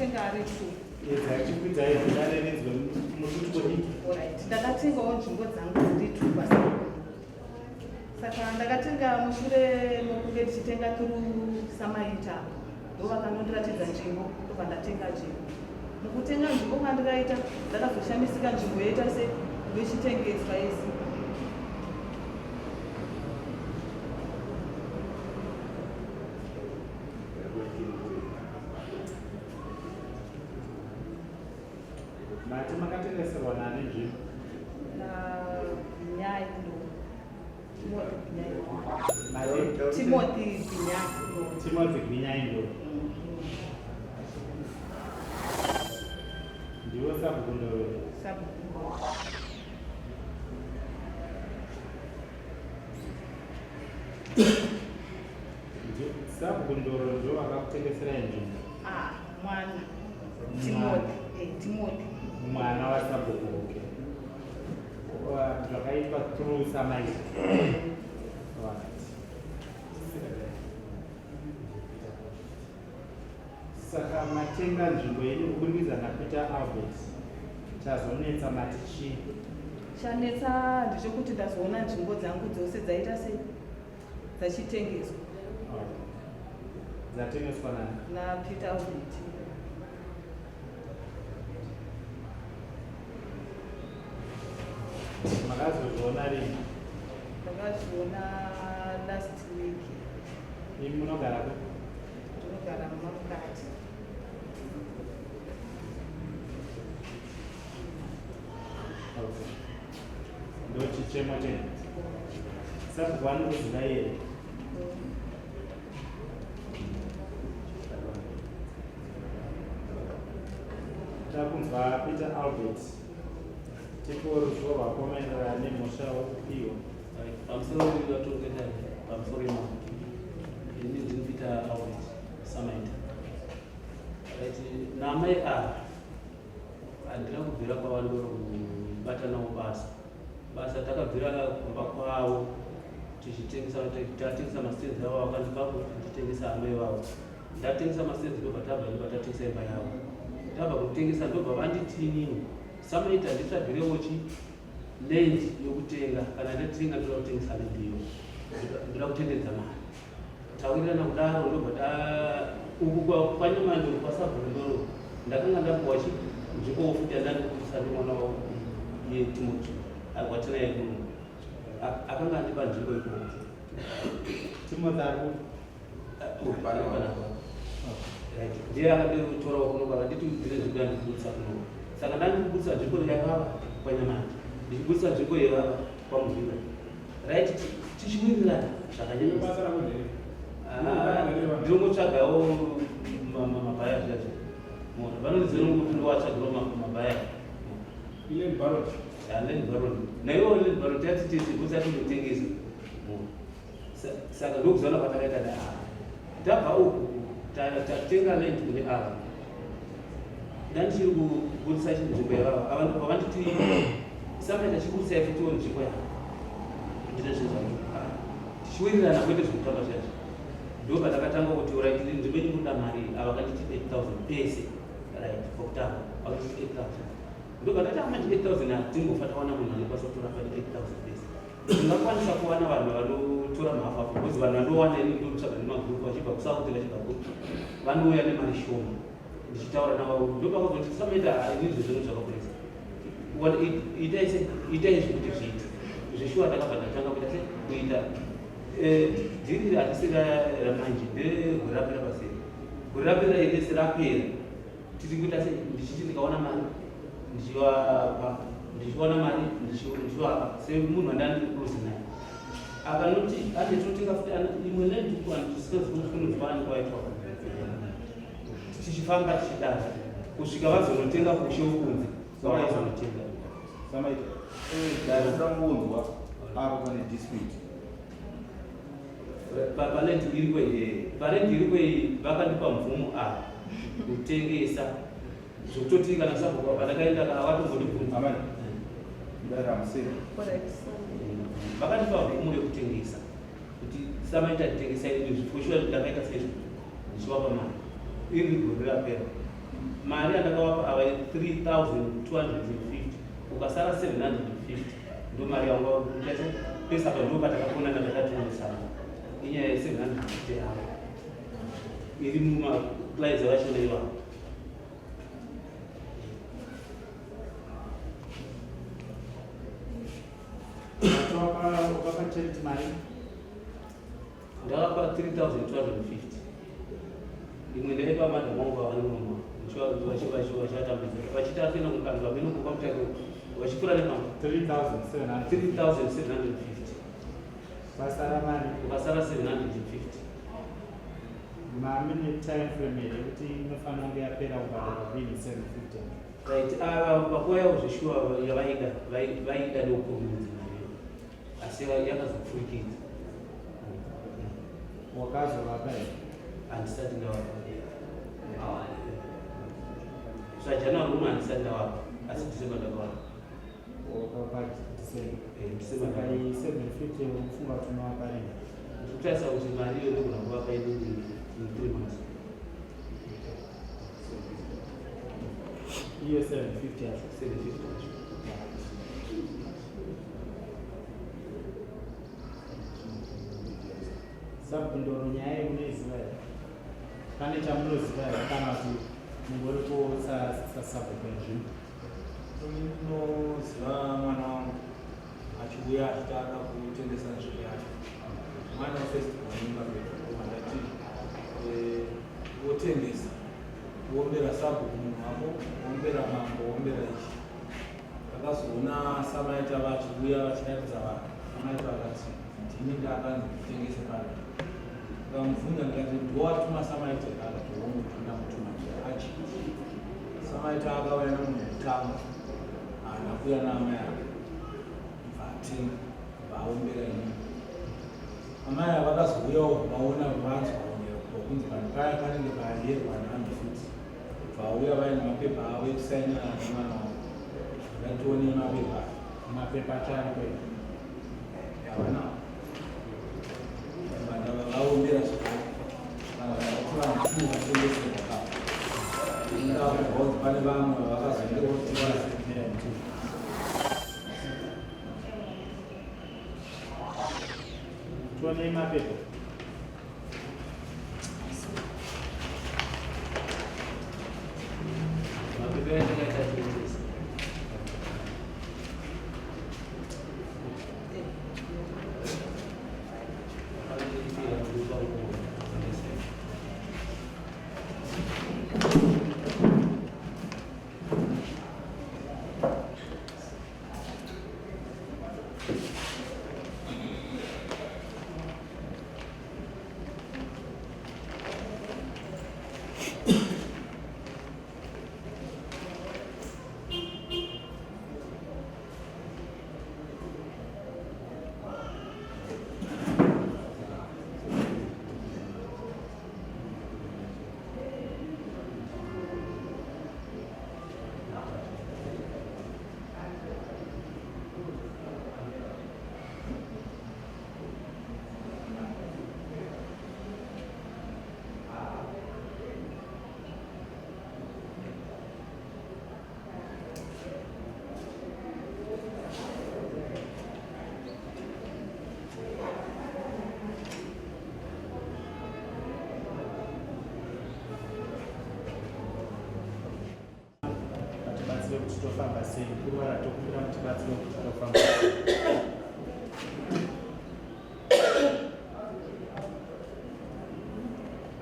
Ndakatenga ari two. Dzachikwidzai dare rinzwe mututu kudiki. Alright, ndakatengawo nzvimbo dzangu dziri two basa. Saka ndakatenga mushure mokunge ndichitenga through Samaita. Ndovakanondiratidza nzvimbo ndobva ndatenga nzvimbo. Mukutenga nzvimbo kwandikaita ndakazoshamisika nzvimbo yoita se yochitengeswa yese. Mati makatengeserwa nani nzvimbo? Nyai ndo. Timothy Gwinyai. Timothy Gwinyai ndo. Ndiwo sabhuku ndoro. Sabhuku. Sabhuku Ndoro ndivo vakakutengeserai nzvimbo? Ah, mwana. Timothy. Eh, Timothy. Mwana wasabhuku, okay. Zvakaitwa through Samaita. Right. Saka matenga nzvimbo yenyu kuburikidza naPeter Albert. Chazonetsa mati chii? Chanetsa ndechekuti ndazoona nzvimbo dzangu dzose dzaita sei? Dzachitengeswa. Dzatengeswa nani? NaPeter Albert. Makazozviona rini? Ndakazviona last week. Imi munogara kupi? Ndinogara mumamukati. Okay. Ndochichemo chenyu. Sabhuku anokuziva here? Takunzwa Peter Albert. Tipo ruzivo rwako maererano nemhosva yauri Pamusoro vatoruketa pamusoro imamo. Ini ndini Peter Albert Samaita. Right, naamai ava handina kubvira kwavandoro kubata navo basa. Basa takabvira kumba kwavo tichitengesa tatengesa mastenzi avo vakandipa kuti nditengesa amai vavo. Ndatengesa mastenzi ndobva tabva ndobva tatengesa imba yavo. Tabva kutengesa ndobva vanditi inini Samaita nditsvagirewo chi land yokutenga kana ndatenga ndoda kutengesa land iyo ndoda kutendedza mari tawirirana kudaro ndobva ta uku kwanyamandoro kwasabhurundoro ndakanga ndapuwa chi nzvimbowo futi yandandikubudisa nemwana wavo iye timoti watinaye kuno akanga andipa nzvimbo ikoko Timothy ari ndiye akanditorawo kuno akanditi ndine nzvimbo yandikubudisa kuno saka ndandikubudisa nzvimbo yavava kwanyamanje ndichibudisa nzvimbo yevava kwamuvira right tichiwirirana zvakanyanya ndinongotsvagawo mabhaya zviya zviya vanondiziva kuti ndowatsvagirwa mabhaya Land baron naiwo land baron tati tese because atindotengesa Saka ndokuzana kwatakaita neava. Tabva uku tatenga land kune ava. Ndandichiri kuburitsa nzvimbo yavava. Ava ndobva vanditi saka tachiburitsa futiwo nzvimbo yavo. Ndine zvinhu zvangu. Tichiwirirana kwete zvekutamba zviya zviya. Ndo patakatanga kuti right nzvimbo yenyu kuda mari ava vakanditi 8000 pese. Right pokutanga vakanditi 8000. Ndobva ndati amanje 8000 hatimbofa tawana munhu anokwanisa kutora fani 8000 pese. Ndingakwanisa kuwana vanhu vanotora mahafu apo because vanhu vandowana ini ndotsvaga nemagroup vachibva kusouth vachibva kupi vanouya nemari shoma ndichitaura navo ndopakazoti tisamaita ini zvezvinhu zvakakurisa itai se itai zvekuti zviite zveshuwa ndakabva ndatanga kuita se kuita eh, dhiri harisi ramanje ndegore rapera paseri gore rapera irese rapera tiri kuita se ndichiti ndikaona mari ndichivapa ndichiwana mari ndichivapa semunhu wandandiri close naye akanoti ane totenga futi imwe land tisingazikunzwani kwaitwa tichifamba tichidaro kusvika vazonotenga kushe ukunze vaizonotenga samaita dare tangonzwa apo pane dispute Paland iriko iyi paland iriko iyi vakandipa mvumo a kutengesa zvekutoti kana sabhuku pandakaenda kana vatombondibvunza Amai, dare hamuseri. Vakandipa mvumo yekutengesa kuti samaita tengesa izvi for sure ndakaita seizvo ndichivapa mari iri gore rapera. Mari yandakavapa ava 3250, ukasara 750, ndo mari yangu pese apa. Ndo patakakonana, takationesana inyaya ye750 ava iri mumaclients vachona ivavo. Wakapa Charity mari? Ndakapa 3250, imwe ndaipa madam wangu vavanimuma vachivatambidza vachita kuenda kukanzwa vamene kukwamutake vachipfuura nepamba. 3700? 3750. Pasara mari? Ukasara 750. Mami time frame here yekuti inofanira kunge yapera kubhadharwa rini 750? Right, ava pakuva yavo zveshuwa yavaida, vaida nokukurumidza mari, asi yakazopfurikidza. Wakazovapa here? Handisati ndavapa. SaJanuary uno handisati ndavapa, asi December ndakavapa. Wakapa December? Eh, December. Saka iyi 750 unofunga kuti unovapa rini? Ndikutarisa kuti mari iyo ndogona kuvapa inini in 3 months. Iyo 750 yacho? 750 yacho. Sabundoro, nyaya iyi munoiziva here? Pane chamunoziva here kana kuti mungoripo sasabhuku enzvimbo? Ndinoziva mwana wangu achiuya achiti ada kutengesa nzvimbo yacho. Mwana wafirst born mandati wotengesa, wombera sabhuku munhu wako, wombera mambo, wombera ichi. Takazoona Samaita vachiuya vachiratidza vanhu. Samaita vakati, "Ndini ndakanzi nditengese pano." Ndikamubvunza ndikati, "Ndowatuma Samaita here?" Akati, "Hongu, ndinamutuma." Achi Samaita akauya nemunhu wekutanga, haana kuuya naamai ake. Bva atenga, bva aombera inini. Amai ava vakazouyawo, vaona, vanzwa kunzi vanhu paya panenge payerwa nhambi futi, vauya vaine mapepa avo ekusainirana nemwana wavo. Ngatione mapepa. Mapepa acho ariko here? Havanawo. Vanhu ava vaombera zvakare, vanhu vakati vanhu two vatengeserwa papa. Ingakunzi pane vamwe vakazoendewo kuti Tionei mapepa. Mapepa yatakaita tengesa. Vatibatsire kuti tofamba sei. Kurwara, tokumbira mutibatsire kuti tofamba sei.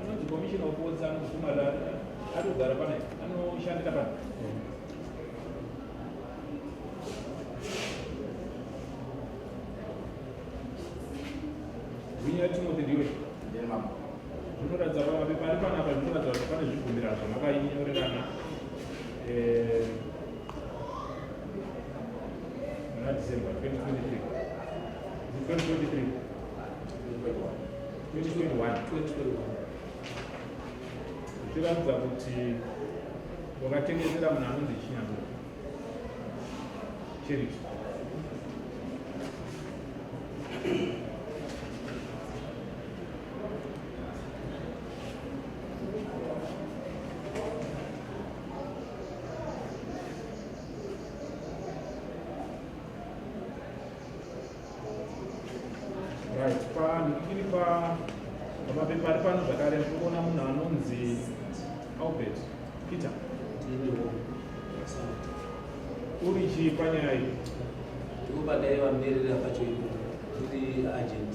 Anonzi commissioner of oaths anobvuma, anogara pane, anoshandira pane. Gwinya Timothy, ndiwe? Ndiye mambo. Zvinoratidza pamapepa ari panapa, zvinoratidza kuti pane zvibvumirano zvamakanyorerana muna December 2023. Is it 2023? 2021? 2021. Zvichiratidza kuti wakatengesera munhu anonzi Chinyambo Charity. Panhikiri pa pamapepa ari pano zvakare ndikuona munhu anonzi Albert Peter. Uri chii panyaya iyi? Ndipo pandaivamirira pacho ipo ndiri agent.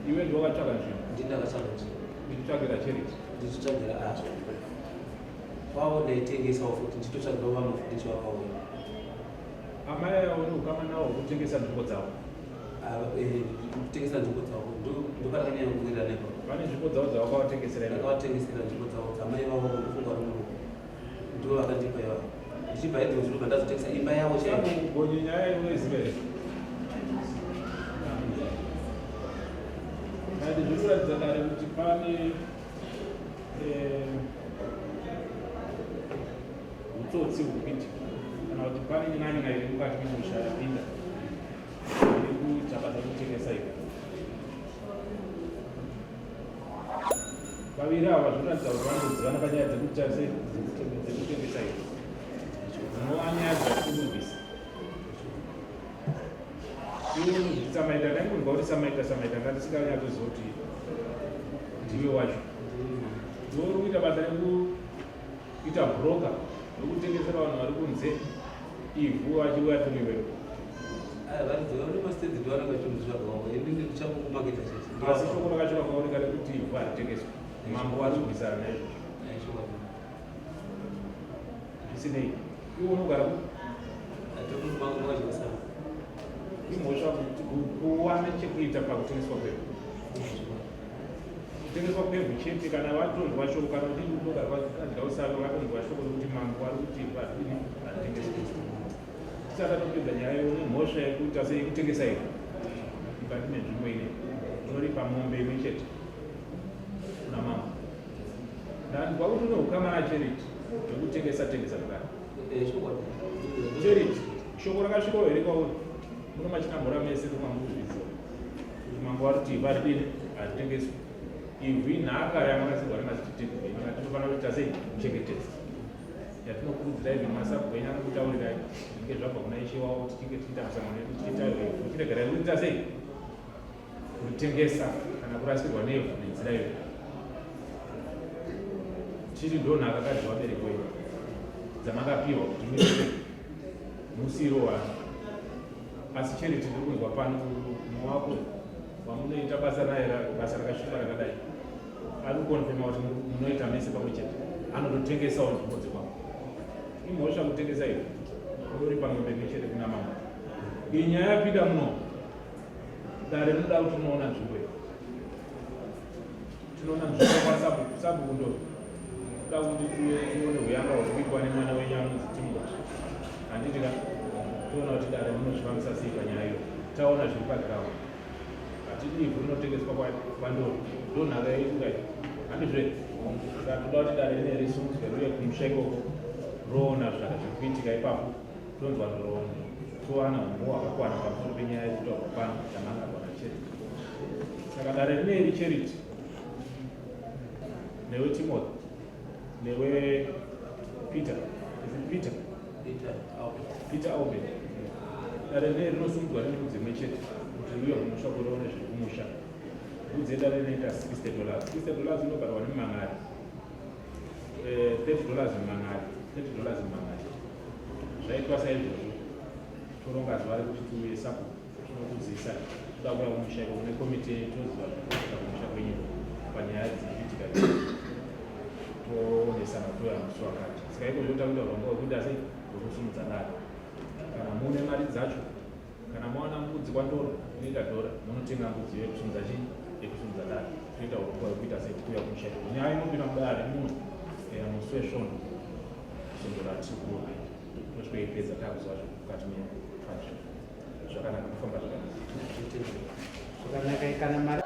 Iwe ndiwe wakatsvaga nzvimbo? Ndini ndakatsvaga nzvimbo. Ndichitsvagira charity? Ndichitsvagira ah. Kwavo ndaitengesawo futi ndichitotsvagirawo vamwe futi ndichivakawo. Amai ava une ukama navo hwekutengesa nzvimbo dzavo? Eh, kutengesa nzvimbo dzavo ndopatakanyanya kuwirirana ipapo. Vane nzvimbo dzavo dzavakavatengesera? Ndakavatengesera nzvimbo dzavo dzamai vavo ndofunga rumo ndivo vakandipa ivavo ndichibva idzodzo ndobva ndazotengesa imba yavo chaiyo. Gonye nyaya inoiziva here? Kandi zviri kuratidza dare kuti pane eh, Utsotsi huri kuitika kana kuti pane nyanganya iri mukati memusha yapinda iri kuita basa rekutengesa ivhu. Vaviri ava zvinoratidza kuti vanotozivana panyaya dzekuita sei dzekutengesa ivhu dzinova nyaya dzakurwisa. Iwe unozviti Samaita, ndaingonzwa kuti Samaita Samaita ndandisinganyatsoziva kuti ndiwe wacho. Ndiwe uri kuita basa reku Kuita broker wekutengesera vanhu vari kunze ivhu vachiuya through iwewe. Asi shoko rakasvika kwauri kare kuti ivhu haritengeswi. Mambo vari kurwisana naizvozvo. Zvisinei, iwe unogara ku imhosva kuwa nechekuita pakutengeswa kwevhu. Kutengeswa kwevhu chete kana vatonzwa shoko kana kuti unogara vadya usavi vakatonzwa shoko rekuti mambo ari kuti ivhu haridini haritengeswi. Tisati tatopedza nyaya iyo une mhosva yekuita sei yekutengesa ivhu mukati menzvimbo ine unoripa mombe imwe chete kuna mambo. Ndanzwa kuti une ukama naCharity hwekutengesa tengesa zvakare. Charity, shoko rakasvikawo here kwauri? Muno machinamhora mese ndokwamukuzviziva. Kuti mambo vari kuti ivhu haridini haritengeswi. Ivhu inhaka yamakasigwa nemadziteteguru enyu yatinofanira kuita sei kuchengetedza. Yatinokurudzira even masabhuku enyu anokutaurirai zvinenge zvabva kuna ishe wavo kuti tinge tichiita misangano yedu tichiita ivhu chiregerai kuita sei kuritengesa kana kurasikirwa nevhu nenzira iyo. Chiri ndonhaka kadzi vabereki wenyu dzamakapiwa kuti muite musiro wani. Asi Charity ndiri kunzwa pano mumwe wako wamunoita basa naye basa rakasviba rakadai ari kukonfema kuti munoita mese pamwe chete anototengesawo nzvimbo dzekwako imhosva kutengesa iyo unoripa mombe imwe chete kuna mama iyi nyaya yapinda muno dare rinoda kuti unoona nzvimbo iyo tinoona nzvimbo kwasabhuku sabhuku ndo toda kuti tione huyanga hwekubikwa nemwana wenyu anonzi timoti handiti ka toona kuti dare munozvifambisa sei panyaya iyo taona zviri paground hatidi ivhu rinotengeswa kwandoro ndonhaka yedu kai handizve saka toda kuti dare rine risimudzwe riuye kumusha ikoko roona zvaka zviri kuitika ipapo tonzwa nhoroondo towana humbo hwakakwana pamusoro penyaya iri kutaurwa pano yamangarwa nacharity saka dare rineri charity newe timothy newe peter is it peter Peter Albert. Peter Albert dare rineri rinosumudzwa rine mbudzi imwe chete kuti riuye kumusha kurione zviri kumusha mbudzi yedare rinoita 60 dollars 60 dollars inobhadharwa nemumangari 30 eh, dollars mumangari 30 dollars mumangari Zvaitwa saizvozvo, toronga zuva rekuti tiuye sabhuku tinokuzivisa toda kuuya kumusha iko kune komiti yenyu tinoziva zviri kumusha kwenyu panyaya dziri kuitika toonesana touya musi wakati saka iko zvino takuita urongwa hwekuita sei hwekusimudza dare kana mune mari dzacho Kana mawana mbudzi kwandoro inoita dhora munotenga mbudzi iyo yekusimudza chii yekusimudza dare toita urongwa hwekuita sei kuuya kumusha ikoko nyaya inopinda mudare muno eh, musi wesvondo svondo ratiri kuona tosvikoipedza takuziva zvekukati mepanzvimbo zvakanaka kufamba zvakanaka zvakanaka kana mari